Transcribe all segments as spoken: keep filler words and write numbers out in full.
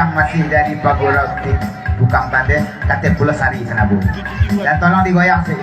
Masih dari Pagura Bukit Tukang Tandeh, Kateh Pulau Sari, Sanabu. Dan tolong digoyang sih.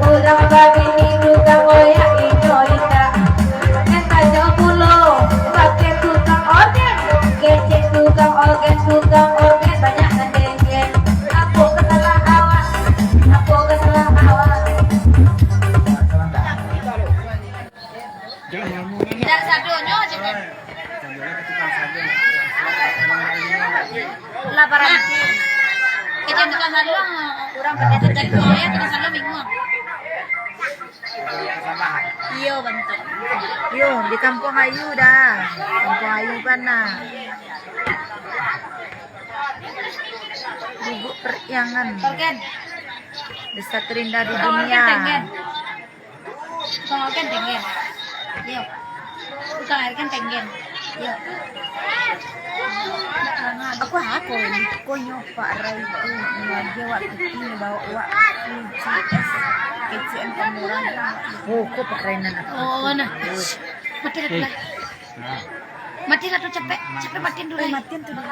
Urang babini tukang oyak inyo indak. Nan tanyo pulo, bakeh tukang orgen. Kecek tukang orgen, tukang orgen banyak nan dengke. Apo ka salah awak? Apo ka salah awak? Indak sadonyo je kan. Lah, barang. Kecek tukang saluang, urang pakai kecek tukang saluang bingung. Iyo, bantuak. Yo, di Kampuang Ayu dah. Kampuang Ayu bana. Guguk Periangan. Orgen. Desa terindah di dunia. Tukang orgen tenggen. Iyo. Tukang orgen tenggen. Iyo. Aku ako ini, konyo Pak Rai tu, ngaja wak piti, bawa wak P C S, kecek an kamu orang. Oh, ko Pak Rai nan ako. Oh, nah. Mati lah tu lah. Mati lah tu, capek. Capek matiin dulu. Eh, matiin tu dulu.